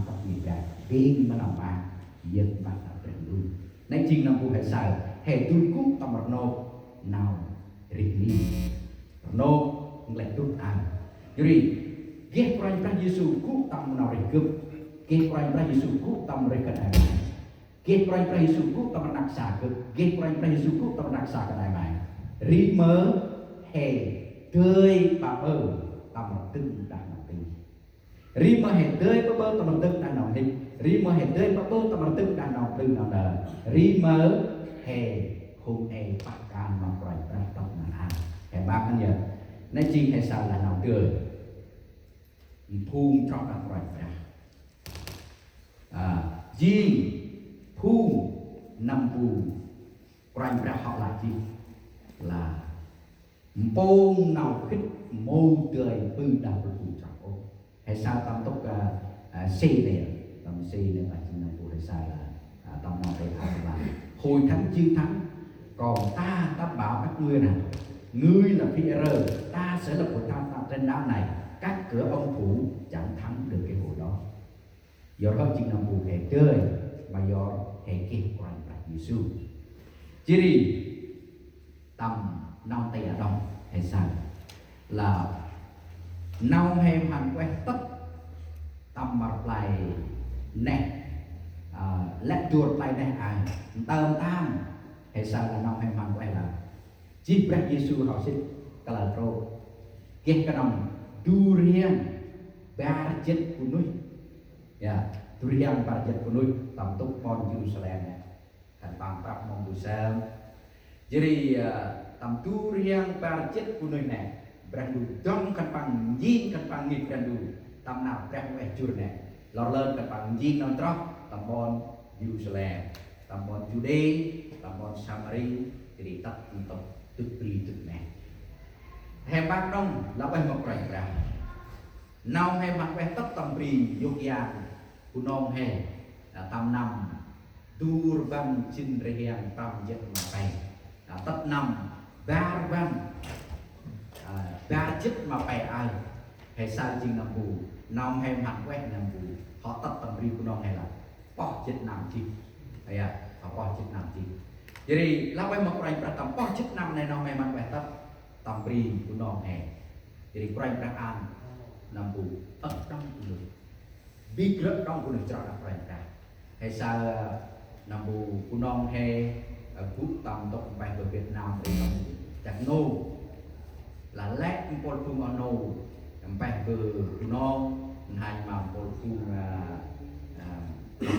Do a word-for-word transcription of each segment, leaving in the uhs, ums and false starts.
Tât ngih Brah, dâng ma nau ma, yơk ma nau Brah Ndu. Nây jêng nâm bu he saơ, he dôl gŭ tâm rnôk nau rêh ni. Rnôk nglĕ dŭt aơ. Yor ri, geh Kôranh Brah Yêsu gŭ tâm nau rêh gâp. Geh Kôranh Brah Yêsu gŭ tâm rêh khân ay may. Geh Kôranh Brah Yêsu gŭ tâm rnăk sa gâp. Geh Kôranh Brah Yêsu gŭ tâm rnăk sa khân ay may. Ri mơ he dơi ƀaƀơ tâm rdâng đah nau tih. Ri mơ he dơi ƀaƀơ tâm rdâng đah nau mhĭk. Ri mơ he dơi ƀaƀơ tâm rdâng đah nau plư nau nơm. Ri mơ he hôm e pah kan ma Kôranh Brah tât nar aơ. He băng ngăn yơh. Nây jêng he saơ đah nau dơi. Phung chroh đah Kôranh Brah. A, jêng phung nâm bu Kôranh Brah hŏ lah jêh. Lah mpông nau khĭt mâu dơi ƀư đah bu phung chroh ôh. He saơ tâm tŭk, a, a, C nê, tâm C nê, ta jêng nâm bu he saơ lah, a, tâm nau tê a lah. Hội thánh chiến thắng, còn ta, ta bảo các ngươi rằng, ngươi là Phi-e-rơ, ta sẽ lập hội thánh ta trên đá này, các cửa âm phủ chẳng thắng được cái hội đó. Yor hŏ jêng nâm bu he dơi, ma yor he geh Kôranh Brah Yêsu. Jêh ri, tâm nau tê a đŏng, he saơ. Lah, nau he mhăn ueh tât, tâm ma play neh, a, lĕ du play neh a, ntơm tam, he saơ lah nau he mhăn ueh lah. Jêh Brah Yêsu hŏ sĭt, kalơ trôk. Geh knŏng du rhiăng bar jêt bunuyh. Ya, du rhiăng bar jêt bunuyh, tâm tŭk ƀon Yêrusalem nê. Khân păng prăp mông bu sơm. Jêh ri, ơ, tâm du rhiăng bar jêt bunuyh nê. Brah Ndu dŏng khân păng, njêng khân păng ngih Brah Ndu. Tâm nau Brah Ndu ueh jŭr nê. Lor lơn khân păng njêng nau chroh, tâm ƀon Yêrusalem, tâm ƀon Juđê, tâm ƀon Samari, jêh ri tât tâm tŭk dŭt bri dŭt neh. He mƀăk đŏng, lah ueh ma Kôranh Brah. Nau he mhăn ueh tât tâm bri yôk yang Bunong he, a, tâm năm du rbăn jê̆t rhiăng prăm jê̆t ma pe. A, tât năm bar rbăn, a, bar jê̆t ma pe aơ. He saơ jêng nâm bu, nau he mhăn ueh nâm bu, hŏ tât tâm bri Bunong he lah pơh jê̆t năm jêh. Ơ ya, hŏ pơh jê̆t năm jêh. Jêh ri lah ueh ma Kôranh Brah tâm pơh jê̆t năm nê nau he mhăn ueh tât tâm bri Bunong he. Jêh ri Kôranh Brah ăn nâm bu tât đŏng bunuyh. Bĭk rơ̆ đŏng bunuyh chroh đah Kôranh Brah. He saơ nâm bu Bunong he, ơ, gŭ tâm tŭk mpeh bơ Việt Nam ri tâm Dak Nông. Lah lĕ mpôl phung oh nô, mpeh bơ Bunong, n'hanh ma mpôl phung, ơ, ơ,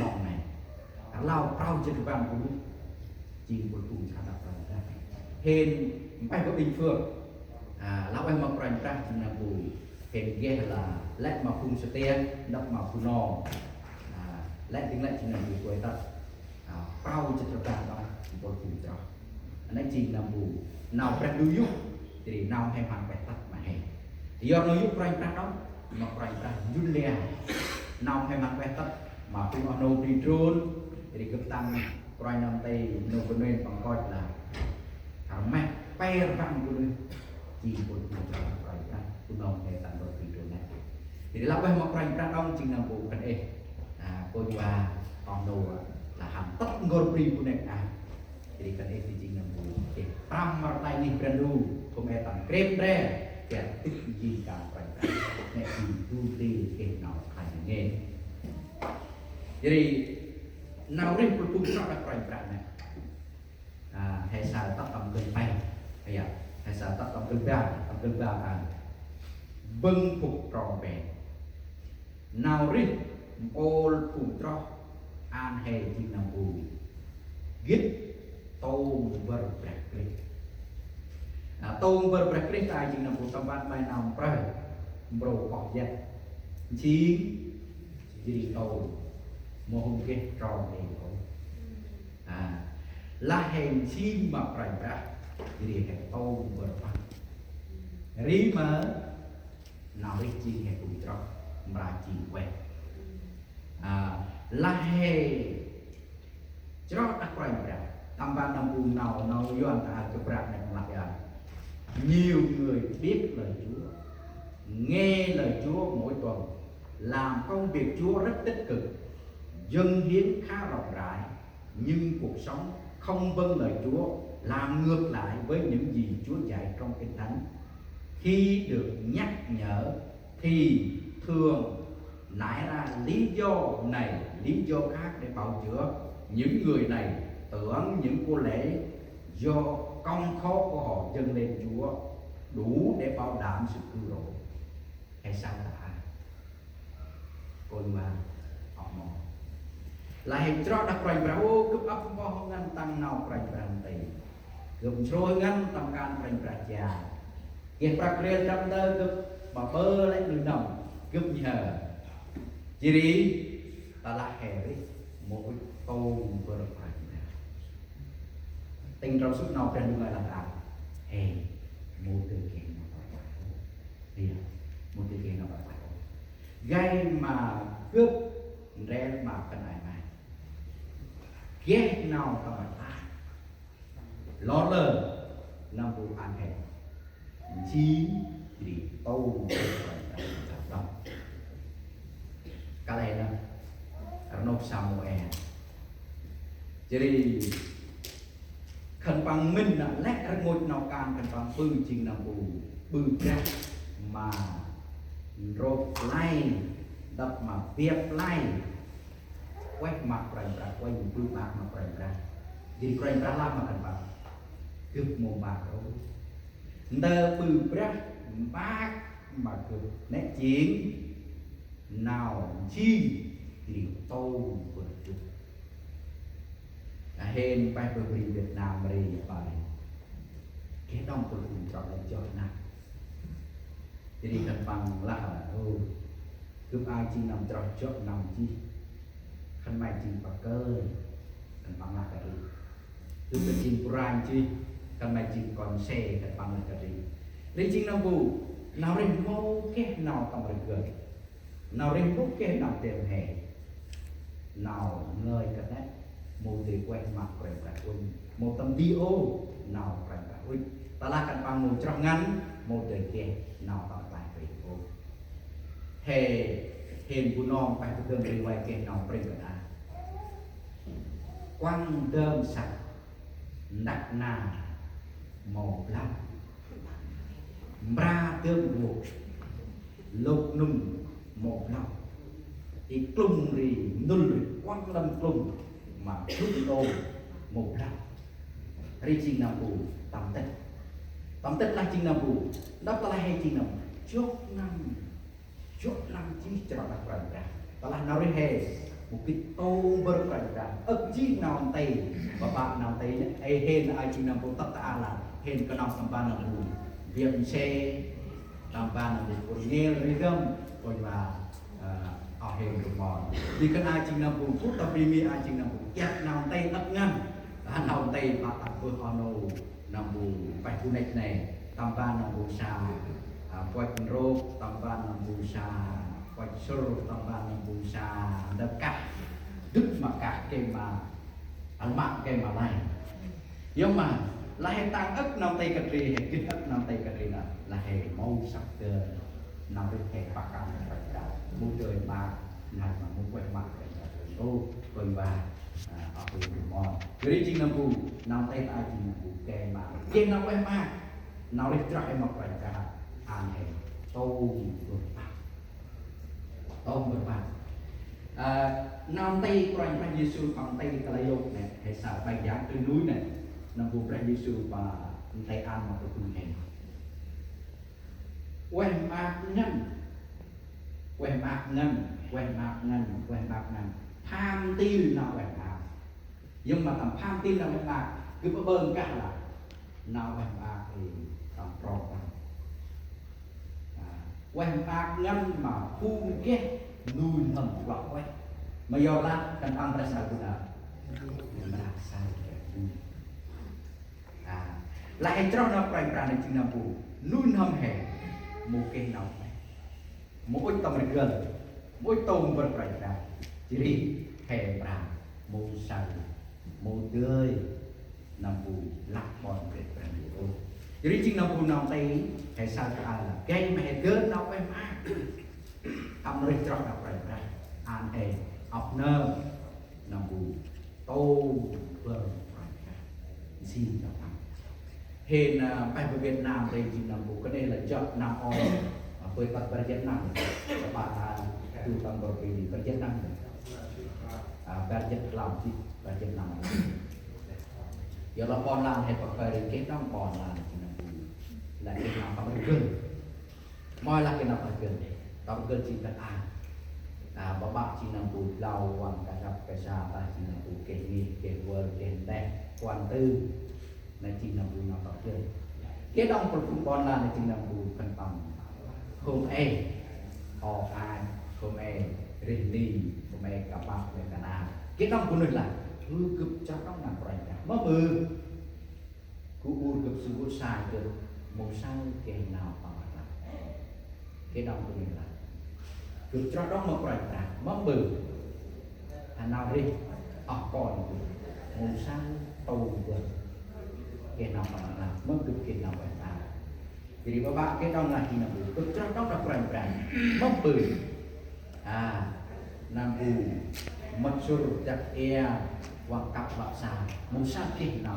Mông nê. Rlau prao jê̆t rbăn bunuyh, jêng mpôl phung chroh đah Kôranh Brah. Hên mpeh bơ Bình Phước, a, lah ueh ma Kôranh Brah jêng nâm bu, hên geh lah lĕ ma phung Sêtiêng, nđâp ma phung Nong. A, lĕ dâng lĕ jêng nâm bu kuê tât. A, prao jê̆t rbăn đŏng, mpôl phung chroh. Nây jêng nâm bu, nau Brah Ndu yô̆, jêh ri nau he mhăn ueh tât ma he. Yor nau yô̆ Kôranh Brah đŏng, ma Kôranh Brah njŭn lia. Nau he mhăn ueh tât, ma phung oh nô bri drôn, jêh ri gâp tăng, Kôranh nơm tê nô bơnê păng koch lah. Rmeh pe rbăn bunuyh. Jêng mpôl phung chroh Kôranh Brah, Bunong he tâm n'gor bri drôn nê. Jêh ri lah ueh ma Kôranh Brah đŏng jêng nâm bu khân ê. A, kônh wa, oh nô, lah hăn tât n'gor bri bunuyh a. Jêh ri khân ê jêng nâm bu. Ê, prăm ma rplay ngih Brah Ndu, hôm e tâm krêp ndrel, kiă tĭp njêng kan Kôranh Brah. Nê jêng du bri ê nau khlay ngên. Jêh ri, nau rêh mpôl phung chroh đah Kôranh Brah nê. A, he saơ tât tâm gâl pe. Ơ ya, he saơ tât tâm gâl bar, tâm gâl bar a. Bâng bôk trong pe. Nau rêh mpôl phung chroh ăn he jêng nâm bu. Gĭt tông bâr Brah Krist. A, tông bâr Brah Krist ta jêng nâm bu tâm ban may nau mprơ. Mprơ pơh jê̆t. Jêng, jêng tông. Mâu hôm geh trong êng ôh. A, lah he nsing ma Kôranh Brah, jêh ri he tông bâr păng. Ri ma, nau rêh jêng he phung chroh, mra jêng ueh. A, lah he chroh đah Kôranh Brah, tâm ban nâm bu nau, nau Yuăn ta kơ Brah nê mlah ya. Nhiều người biết lời Chúa, nghe lời Chúa mỗi tuần, Làm công việc Chúa rất tích cực, dâng hiến khá rộng rãi, nhưng cuộc sống không vâng lời Chúa, làm ngược lại với những gì Chúa dạy trong Kinh Thánh. Khi được nhắc nhở thì thường nảy ra lý do này, lý do khác để bào chữa. Những người này tưởng những của lễ do công khó của họ dâng lên Chúa đủ để bảo đảm sự cứu rỗi. He saơ ta aơ. Kônh va oh mon. Lah he chroh đah Kôranh Brah, ô, gâp ăp mpôl ngăn tâm nau Kôranh Brah nti. Gâp nsrôih ngăn tâm kan Kôranh Brah jao. Geh prăk rêl drăp ndơ gâp ma bơ lĕ nuih n'hâm, gâp nhhơ. Jêh ri, ta lah he rêh, mâu ŭch tông bơr Kôranh Brah. Tĭng trong sŭt nau Brah Ndu ngơi lah ta. He, mâu dơi geh nau bơr Brah. He, mâu dơi geh nau bơr Brah. Gay ma gâp ndrel ma khân ay may. Geh nau tâm rnglăp. Lor lơ nâm bu ăn he. Jêh ri tông bơr Kôranh Brah tâm rnglăp. Kăl e nơh, rnôk Samuel. Jêh ri khân păng mĭn nơh lĕ rngôch nau kan khân păng ƀư jêng nâm bu ƀư brah ma ndrôk play, đăp ma biăp play. Ueh maak Kôranh Brah, ueh ƀư maak ma Kôranh Brah. Jêh ri Kôranh Brah lah ma khân păng: Gâp mâu maak ôh. Ndơ ƀư brah maak ma gâp nĕ jêng nau jêng jêh ri tông bơr gâp. Nơh hên pah bơh bri Việt Nam ri pa ri. Geh đŏng pôl ŭnh trong lĕ jŏ nơh. Jêh ri khân păng lah: Ô, gâp aơ jêng nâm chroh jŏ nâm jêh. Khân may jêng pa kơi, khân păng lah kơt ri. Gâp jêng kôranh jêh, khân may jêng kon se, khân păng lah kơt ri. Ri jêng nâm bu nau rêh mâu geh nau tâm rgơl. Nau rêh mâu geh nau têm he. Nau ngơi kơt nĕ, mâu dơi ueh maak Kôranh Brah ŭnh, mâu tâm di ôh nau Kôranh Brah ŭch. Tơlah khân păng mâu chroh ngăn, mâu dơi geh nau tâm rklaih Brah ôh. He, hên Bunong pah bơh dơm ri vay geh nau Brah kơt a. Kuăng dơm săk, nđăk nar mâu blao. Mbra dơm bôk, lôk nŭm mâu blao. I klŭng ri, nŭl ri, kuăng lăm klŭng ma klŭng đô mâu blao. Ri jêng nâm bu tâm tĭt. Tâm tĭt lah jêng nâm bu. Ndăp tơlah he jêng nâm, jŏ nâm. Jŏ nâm jêh chroh đah Kôranh Brah. Tơlah nau rêh he, mâu gĭt tông bơr Kôranh Brah. Âk jêh nau nti, bơh bơh nau nti, ê hên aơ jêng nâm bu tât ta aơ lah, hên knŏng tâm ban nâm bu biăp mse, tâm ban nâm bu pŭr ngêl ri dơm, kônh va, ơ, oh hên rmon. Di khân aơ jêng nâm bu, gŭ ta bri mi aơ jêng nâm bu, iăt nau nti âk ngăn, ta nau nti bă ta bơh oh nô. Nâm bu pah bu nĕch nê, tâm ban nâm bu sa, a, puăch ndrôk, tâm ban nâm bu sa, puăch sŭr, tâm ban nâm bu sa, ndơ kah, dŭt ma kah, gay ma, ăn mă gay ma lay. Yơh ma, lah he tăng âk nau nti kơt ri, he gĭt âk nau nti kơt ri nơh, lah he mâu săk dơn, nau rêh he pah kan kơt ri, mâu dơi ma, nau ma mâu ueh ma kơt ri, ô, kônh va, a, oh hên rmon. Jêh ri jêng nâm bu, nau nti ta jêng nâm bu gay ma. Gay nau ueh ma. Nau rêh chroh he ma Kôranh Brah ăn he. Tông bơh bơh. Tông bơh bơh. Ơ, nau nti Kôranh Brah Yêsu păng nti kơt la yôk nê, he saơ Bài Giảng Trên Núi nê. Nâm bu Brah Yêsu păng nti ăn ma bơh bơh nê. Ueh maak ngăn. Ueh maak ngăn, ueh maak ngăn, ueh maak ngăn. Pham ntil nau ueh maak. Yơh ma tâm pham ntil nau ueh maak, gâp ƀơ̆ng kah lah nau ueh maak i tâm prong păng. A, ueh maak ngăn ma phung geh nuih n'hâm kloh ueh. Ma yor lah khân păng mra saơ bu nơh. Mra saơ bu nơh. A, lah he chroh nau Kôranh Brah nê jêng nâm bu nuih n'hâm he. Mâu geh nau ueh. Mâu ŭch tâm rgơl, mâu ŭch tông bơr Kôranh Brah. Jêh ri he mra, mâu saơ, mâu dơi nâm bu lăp ƀon Kôranh Brah Ndu ôh. Jêh ri jêng nâm bu nau nti, he saơ ta aơ lah gay ma he dơn nau ueh maak. Tâm rêh chroh đah Kôranh Brah. Ăn he ŏk nơm nâm bu tông bơh Kôranh Brah. Jêng đah păng. Hên, a, pe bơ Việt Nam rêh jêng nâm bu kơt nây lah jŏk năm ôi. A, bơi păt bar jêt năm. Săp ƀă, a, du tâm bơh bơi bar jêt năm. A, bar jêt klăm jêt, bar jêt năm. Yor lah ƀon lan he păt bar rêh geh đŏng ƀon lan jêng nâm bu. Lah geh năm păng rgâl. Mâu lah geh năm păng rgâl. Păng rgâl jêng păng a. A, ƀaƀă jêng nâm bu blau văng ka dăp ka sa ta jêng nâm bu geh ngih, geh vơr, geh ndeh, kuăn tư. Nây jêng nâm bu năm păng rgâl. Geh đŏng păng phung ƀon lan nây jêng nâm bu khân păng hôm e, o ai, hôm e, rêh ni, hôm e, ka păk, hôm e, ka na. Geh đŏng bunuyh lah. Ư gâp chroh đŏng nau Kôranh Brah. Mâm ƀư. Gŭ ur gâp sŭ gŭ sai gâp mâu say geh nau păng rklaih. Geh đŏng bunuyh lah. Gâp chroh đŏng ma Kôranh Brah. Mâm ƀư. A nau rêh. Ơ kon gâp. Mâu say tông bơh. Geh nau păng rklaih. Mâm gâp geh nau păng rklaih. Jêh ri ƀaƀă geh đŏng lah jêng nâm bu. Gâp chroh đŏng đah Kôranh Brah. Mâm ƀư. A. Nâm bu. Mât sŭr dak êa. Văng kăp ƀă sa. Mâu say geh nau